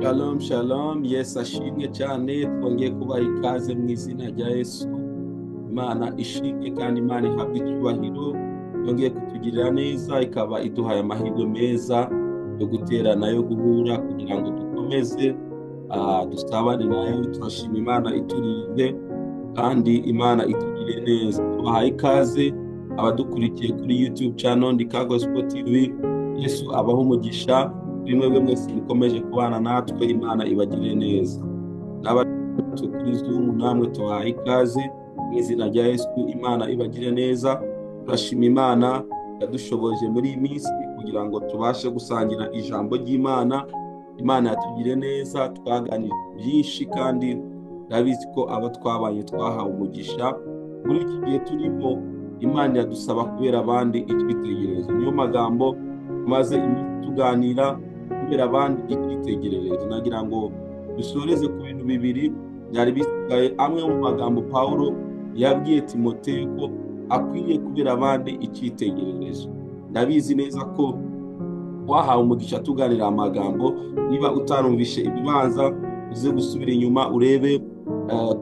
Shalom shalom, Yesu ashimwe cyane. Twongeye kubaha ikaze mu izina rya Yesu. Imana ishimwe kandi Imana ihabwa icyubahiro, yongeye kutugirira neza, ikaba iduhaye amahirwe meza yo guterana, yo guhura kugira ngo dukomeze dusabane nayo. Turashima Imana iturinde kandi Imana itugire neza. Tubahaye ikaze abadukurikiye kuri YouTube channel Ndika Gospel TV. Yesu abahe umugisha. Kuri mwebwe mwese mukomeje kubana natwe, Imana ibagirire neza. N'abatwe kuri Zoom namwe tubahaye ikaze mu izina rya Yesu, Imana ibagirire neza. Turashima Imana yadushoboje muri iyi minsi kugira ngo tubashe gusangira ijambo ry'Imana. Imana yatugiriye neza, twaganiriye byinshi kandi ndabizi ko abo twabanye twahawe umugisha. Muri iki gihe turimo, Imana iradusaba kubera abandi icyitegererezo. Niyo magambo maze iminsi tuganira, kubera abandi icyitegererezo. Nagira ngo dusoreze ku bintu bibiri byari bisigaye. Amwe mu magambo Pawulo yabwiye Timoteyo ko akwiriye kubera abandi icyitegererezo. Ndabizi neza ko wahawe umugisha tuganira amagambo. Niba utarumvishe ibibanza, uze gusubira inyuma urebe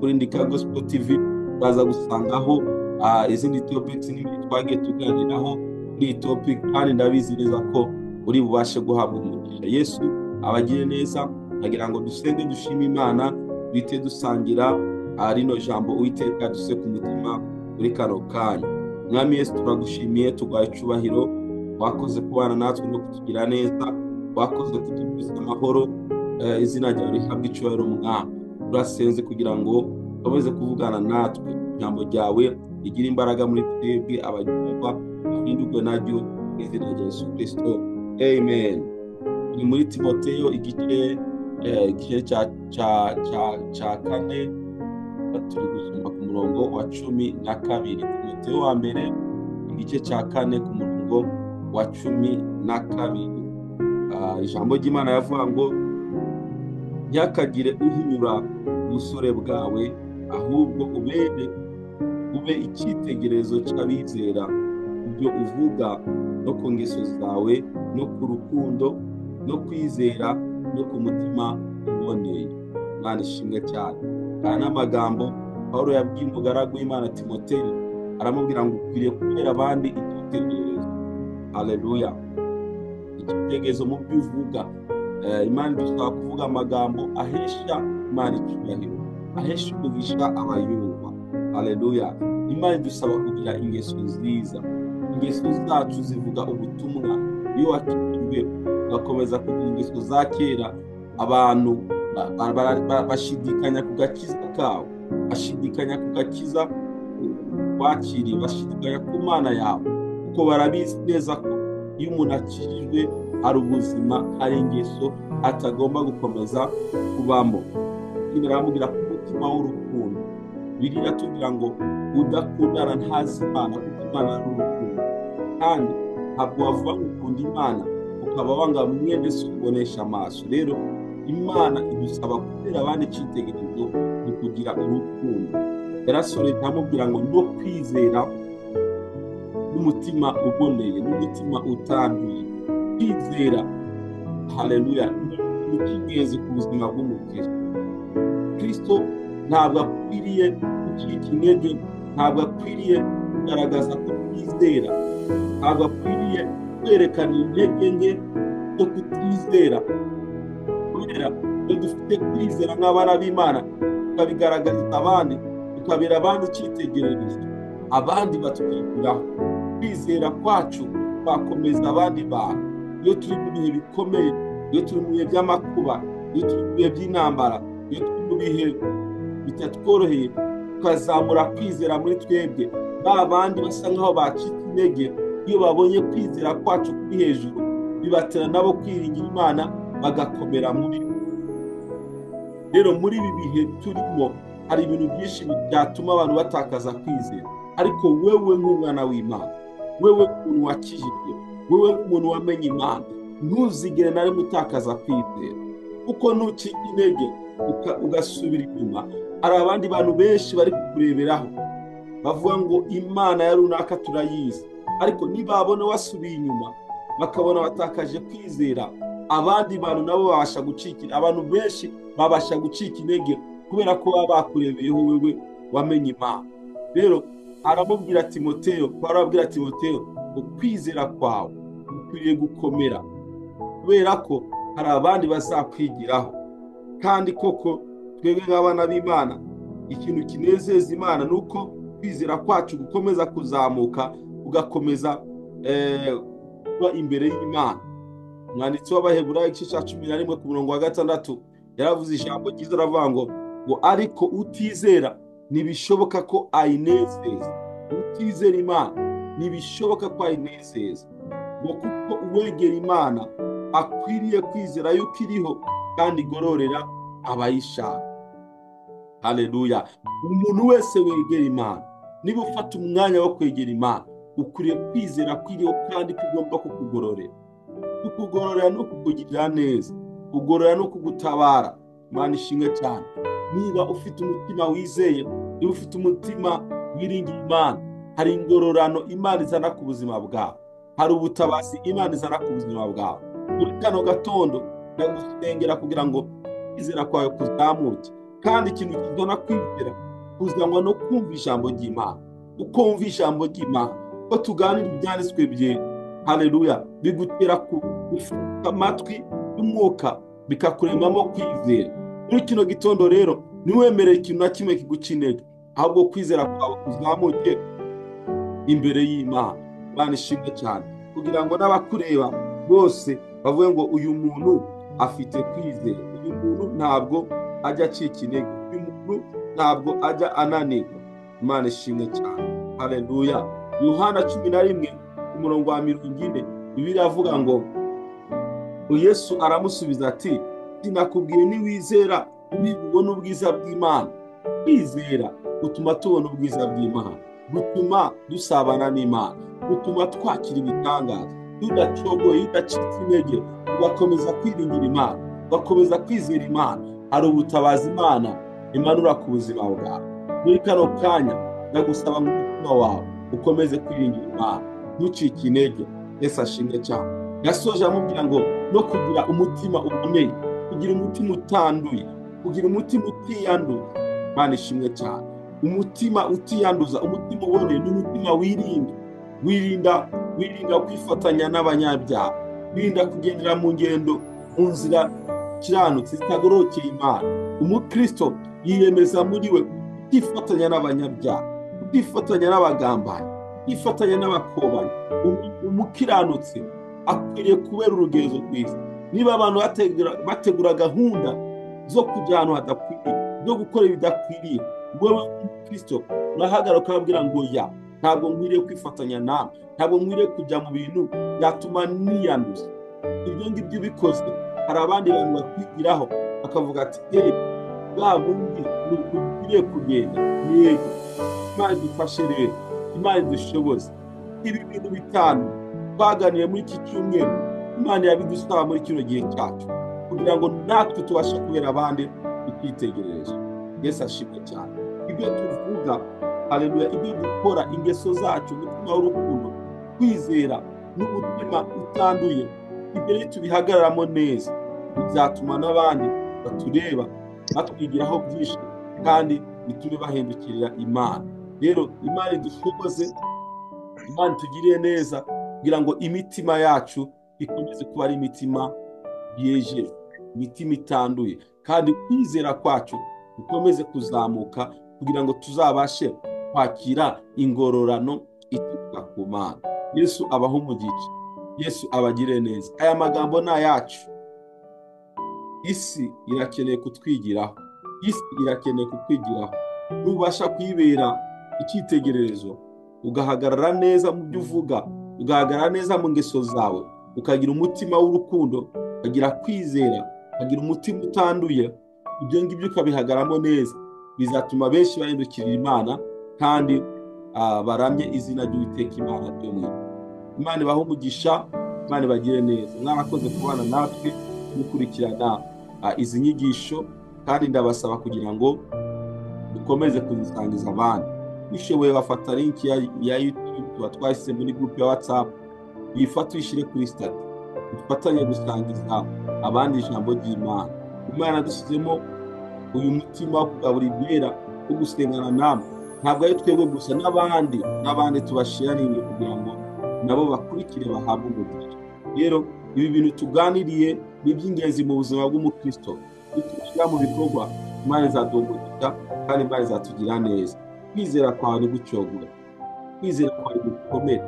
kuri Ndika Gospel TV, uraza gusangaho izindi topics n'ibindi twagiye tuganiraho kuri iyi topic, kandi ndabizi neza ko uri bubashe guhabwa umugisha. Yesu abagire neza. Ndagira ngo dusenge, dushime Imana, duhite dusangira rino jambo Uwiteka duse ku mutima muri kano kanya. Mwami Yesu, turagushimiye, tuguhaye icyubahiro. Wakoze kubana natwe no kutugira neza, wakoze kutuguza amahoro. Izina ryawe rihabwe icyubahiro, Mwami. Turasenze kugira ngo ukomeze kuvugana natwe, ijambo ryawe rigire imbaraga muri twebwe, abaryumva bahindurwe naryo, mu izina rya Yesu Kristo, amen. Ni muri Timoteyo igice cya 4, turi gusoma ku murongo wa 12. Timoteyo wa mbere igice cya 4 ku murongo wa 12. Ijambo ry'Imana yavuga ngo: ntihakagire uhinyura ubusore bwawe, ahubwo ube icyitegererezo cy'abizera ibyo uvuga no ku ngeso zawe, no ku rukundo, no kwizera, no ku mutima uboneye. Imana ishimwe cyane. Aya ni amagambo Pawulo yabwiye umugaragu w'Imana Timoteyo, aramubwira ngo ukwiriye kubera abandi icyitegererezo. Haleluya! Icyitegererezo mu byo uvuga. Imana idusaba kuvuga amagambo ahesha Imana icyubahiro, ahesha umugisha abayumva. Haleluya! Imana idusaba kugira ingeso nziza. Ingeso zacu zivuga ubutumwa. Iyo wakijijwe ugakomeza kugira ingeso za kera, abantu bashidikanya ku gakiza kawe, bashidikanya ku gakiza wakiriye, bashidikanya ku Mana yawe, kuko barabizi neza ko iyo umuntu akijijwe hari ubuzima, hari ingeso atagomba gukomeza kubamo. Baramubwira ko umutima w'urukundo, Bibiliya iratubwira ngo udakundana ntazi Imana, kuko Imana ari urukundo. Kandi ntabwo wavuga ngo ukunda Imana ukaba wanga mwene se ubonesha amaso. Rero Imana idusaba kubera abandi icyitegererezo mu kugira urukundo. Yarasoreje amubwira ngo no kwizera n'umutima uboneye, n'umutima utanduye. Kwizera, haleluya, ni icy'ingenzi ku buzima bw'umukristo. Kristo ntabwo akwiriye gucika intege, ntabwo akwiriye kugaragaza ko twizera, ntabwo akwiriye kwerekana intege nke zo kutizera. Kubera iyo dufite kwizera nk'abana b'Imana, tukabigaragariza abandi, tukabera abandi icyitegererezo, abandi batwigiraho. Kwizera kwacu twakomeza abandi bantu. Iyo turi mu bihe bikomeye, iyo turi mu bihe by'amakuba, iyo turi mu bihe by'intambara, iyo turi mu bihe bitatworoheye, tukazamura kwizera muri twebwe, ba bandi basa nk'aho bacitse intege, iyo babonye kwizera kwacu kuri hejuru, bibatera nabo kwiringira Imana, bagakomera muri bo. Rero muri ibi bihe turimo, hari ibintu byinshi byatuma abantu batakaza kwizera. Ariko wewe nk'umwana w'Imana, wewe nk'umuntu wakijijwe, wewe nk'umuntu wamenye Imana, ntuzigere na rimwe utakaza kwizera. Kuko nucika intege ugasubira inyuma, hari abandi bantu benshi bari kukureberaho bavuga ngo Imana ya runaka turayizi, ariko nibabona wasubiye inyuma, bakabona watakaje kwizera, Abandi bantu nabo babasha gucika, abantu benshi babasha gucika intege kubera ko baba bakurebeyeho wewe wamenye Imana. Rero aramubwira Timoteyo, arabwira Timoteyo ukwizera kwawe ukwiriye gukomera kubera ko hari abandi bazakwigiraho. Kandi koko twebwe nk'abana b'Imana, ikintu kinezeza Imana ni uko kwizera kwacu gukomeza kuzamuka, ugakomeza kuba imbere y'Imana. Umwanditsi w'Abaheburayo igice cya 11 ku murongo wa 6 yaravuze ijambo ryiza, aravuga ngo ariko utizera ntibishoboka ko ayinezeza. Utizera Imana ntibishoboka ko ayinezeza, ngo kuko uwegera Imana akwiriye kwizera yuko iriho kandi igororera abayishaka. Haleluya! Umuntu wese wegera Imana, niba ufata umwanya wo kwegera Imana, ukwiriye kwizera ko iriho kandi ko igomba kukugororera. Kukugororera no kukugirira neza, kugorora no kugutabara. Imana ishimwe cyane. Niba ufite umutima wizeye, niba ufite umutima wiringiye Imana, hari ingororano Imana izana ku buzima bwawe, hari ubutabazi Imana izana ku buzima bwawe. Muri kano gatondo ndagusengera kugira ngo kwizera kwawe kuzamuke. Kandi ikintu kizana kwizera kuzanwa no kumva ijambo ry'Imana. Uko wumva ijambo ry'Imana, uko tuganira ibyanditswe bye, haleluya, bigutera gufunga amatwi y'umwuka, bikakuremamo kwizera. Muri kino gitondo rero ntiwemerere ikintu na kimwe kiguca intege, ahubwo kwizera kwawe kuzamuke imbere y'Imana. Imana ishimwe cyane, kugira ngo n'abakureba bose bavuge ngo uyu muntu afite kwizera, uyu muntu ntabwo ajya acika intege, uyu muntu ntabwo ajya ananirwa. Imana ishimwe cyane. Haleluya. Yohana 11 umurongo wa 40, Bibiliya iravuga ngo Yesu aramusubiza ati sinakubwiye niwizera ubona ubwiza bw'Imana. Kwizera gutuma tubona ubwiza bw'Imana, gutuma dusabana n'Imana, gutuma twakira ibitangaza tudacogoye, tudacitse intege, tugakomeza kwiringira Imana, tugakomeza kwizera Imana. Hari ubutabazi Imana imanura ku buzima bwawe. Muri kano kanya ndagusaba mu mutima wawe ukomeze kwiringira Imana, ntucike intege. Yesu ashimwe cyane. Yasoje amubwira ngo no kugira umutima uboneye, kugira umutima utanduye, kugira umutima utiyanduye. Imana ishimwe cyane. Umutima utiyanduza, umutima uboneye ni umutima wirinda, wirinda kwifatanya n'abanyabyaha, wirinda kugendera mu ngendo mu nzira kiranutse zitagororokeye Imana. Umukristo yiyemeza muri we kutifatanya n'abanyabyaha, kutifatanya n'abagambanyi, kutifatanya n'abakobanyi. Umukiranutsi akwiriye kubera urugezo rwiza. Niba abantu bategura gahunda zo kujya ahantu hadakwiriye, zo gukora ibidakwiriye, wowe Kristo urahagarara ukababwira ngo ya, ntabwo nkwiriye kwifatanya nawe, ntabwo nkwiriye kujya mu bintu byatuma niyanduza. Ibyo ngibyo ubikoze, hari abandi bantu bakwigiraho bakavuga ati bwa bundi ni uku ukwiriye kugenda. Yego, Imana idufashe rero, Imana idushoboze. Ibi bintu bitanu twaganiye muri iki cyumweru, Imana yabidusaba muri kino gihe cyacu kugira ngo natwe tubashe kubera abandi icyitegererezo. Yesu ashimwe cyane. Ibyo tuvuga, haleluya, ibyo dukora, ingeso zacu, umutima w'urukundo, kwizera n'umutima utanduye, ibyo rero tubihagararamo neza, bizatuma n'abandi batureba batwigiraho byinshi kandi bitume bahindukirira Imana. Rero Imana idushoboze, Imana itugirire neza kugira ngo imitima yacu ikomeze kuba ari imitima yejeje, imitima itanduye, kandi kwizera kwacu gukomeze kuzamuka kugira ngo tuzabashe kwakira ingororano ituruka ku Mana. Yesu abahe umugisha, Yesu abagire neza. Aya magambo ni ayacu. Isi irakeneye kutwigiraho, isi irakeneye kukwigiraho. Nubasha kuyibera icyitegererezo, ugahagarara neza mu byo uvuga, ugahagarara neza mu ngeso zawe, ukagira umutima w'urukundo, ukagira kwizera, ukagira umutima utanduye, ibyo ngibyo ukabihagaramo neza, bizatuma benshi bahindukirira Imana kandi baramye izina ry'Uwiteka Imana ryo mu ijuru. Imana ibahe umugisha, Imana ibagire neza. Mwarakoze kubana natwe mukurikirana izi nyigisho, kandi ndabasaba kugira ngo dukomeze kuzisangiza abandi. Bishoboye bafata link ya YouTube tuba twashyize muri group ya WhatsApp, uyifate uyishyire kuri status. Dufatanye gusangiza abandi ijambo ry'Imana. Imana dushyizemo uyu mutima wo kugabura ibyera, wo gusengana namwe. Ntabwo ari twebwe gusa, n'abandi tubasharinge kugira ngo nabo bakurikire bahabwe umugisha. Rero ibi bintu tuganiriye ni iby'ingenzi mu buzima bw'umukristo. Nitubishyira mu bikorwa, Imana izaduha umugisha kandi Imana izatugira neza. Kwizera kwawe ntigucogore, kwizera kwawe gukomere.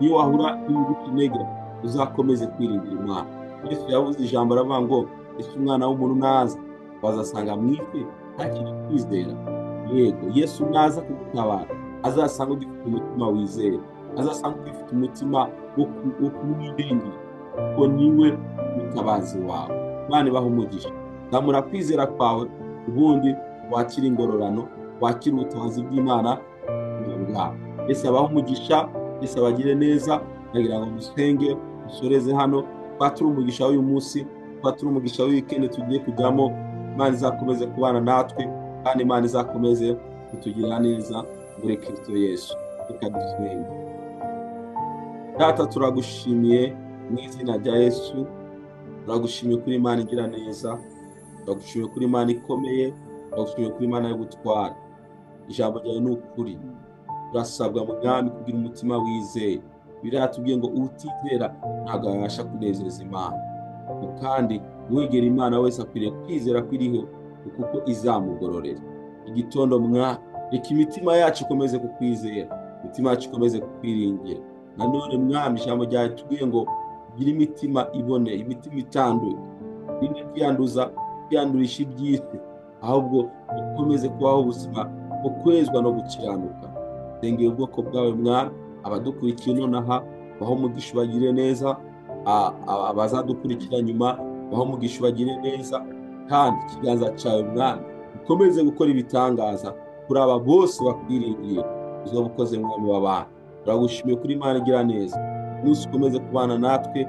Niyo wahura n'ibiguca intege, uzakomeze kwiringira Imana. Yesu yavuze ijambo aravuga ngo ese umwana w'umuntu naza wazasanga mu isi hakiri kwizera? Yego, Yesu naza kugutabara azasanga ugifite umutima wizera, azasanga ugifite umutima wo kumwiringira, kuko niwe mutabazi wawe. Imana ibahe umugisha. Zamura kwizera kwawe, ubundi wakira ingororano, wakira ubutabazi bw'Imana bwawe. Yesu abahe umugisha, Yesu abagire neza. Ndagira ngo musenge musoreze hano. Twature umugisha w'uyu munsi, twature umugisha w'wikendi tugiye kujyamo. Imana izakomeze kubana natwe kandi Imana izakomeze kutugirira neza muri Kristo Yesu. Reka dusenge. Data, turagushimiye mu izina rya Yesu. Turagushimiye kuri Imana igira neza, turagushimiye kuri Imana ikomeye, turagushimiye kuri Imana yo gutwara. Ijambo ryawe ni ukuri. Turasabwa Mwami kugira umutima wizeye. Biratubwiye ngo utizera ntabwo abasha kunezeza Imana, kandi uwegera Imana wese akwiriye kwizera ko iriho, kuko izamugororera. Igitondo mwa reka imitima yacu ikomeze kukwizera, imitima yacu ikomeze kukwiringira. Nanone Mwami, ijambo ryawe tubwiye ngo ugire imitima iboneye, imitima itanduye, irinde kwiyanduza, kwiyandurisha iby'isi, ahubwo ukomeze kubaho ubuzima bwo kwezwa no gukiranuka. Sengera ubwoko bwawe Mwami, abadukurikiye nonaha baho umugisha ubagire neza, abazadukurikira nyuma baho umugisha ubagire neza, kandi ikiganza cyawe Mwami ukomeze gukora ibitangaza kuri aba bose bakwiringiye. Uzoba ukoze Mwami w'abantu. Turagushimiye kuri Imana igira neza. Umunsi ukomeze kubana natwe,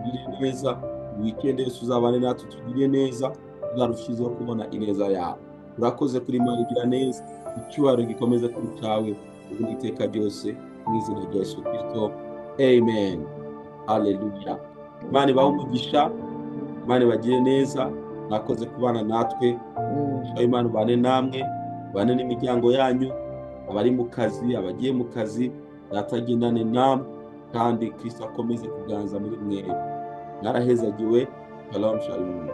tugire neza. Weekend yose uzabane natwe, tugire neza, tuzarushizeho kubona ineza yawe. Urakoze kuri Imana igira neza. Icyubahiro gikomeze kuri cyawe ubu iteka ryose, mu izina rya Yesu Kristo, amen. Haleluya. Imana ibahe umugisha, Imana ibagire neza. Mwakoze kubana natwe. Imana ubane namwe, ubane n'imiryango yanyu, abari mu kazi, abagiye mu kazi, Data agendane namwe, kandi Kristo akomeze kuganza muri mwe. Mwarahezagiwe. Shalom, shalom.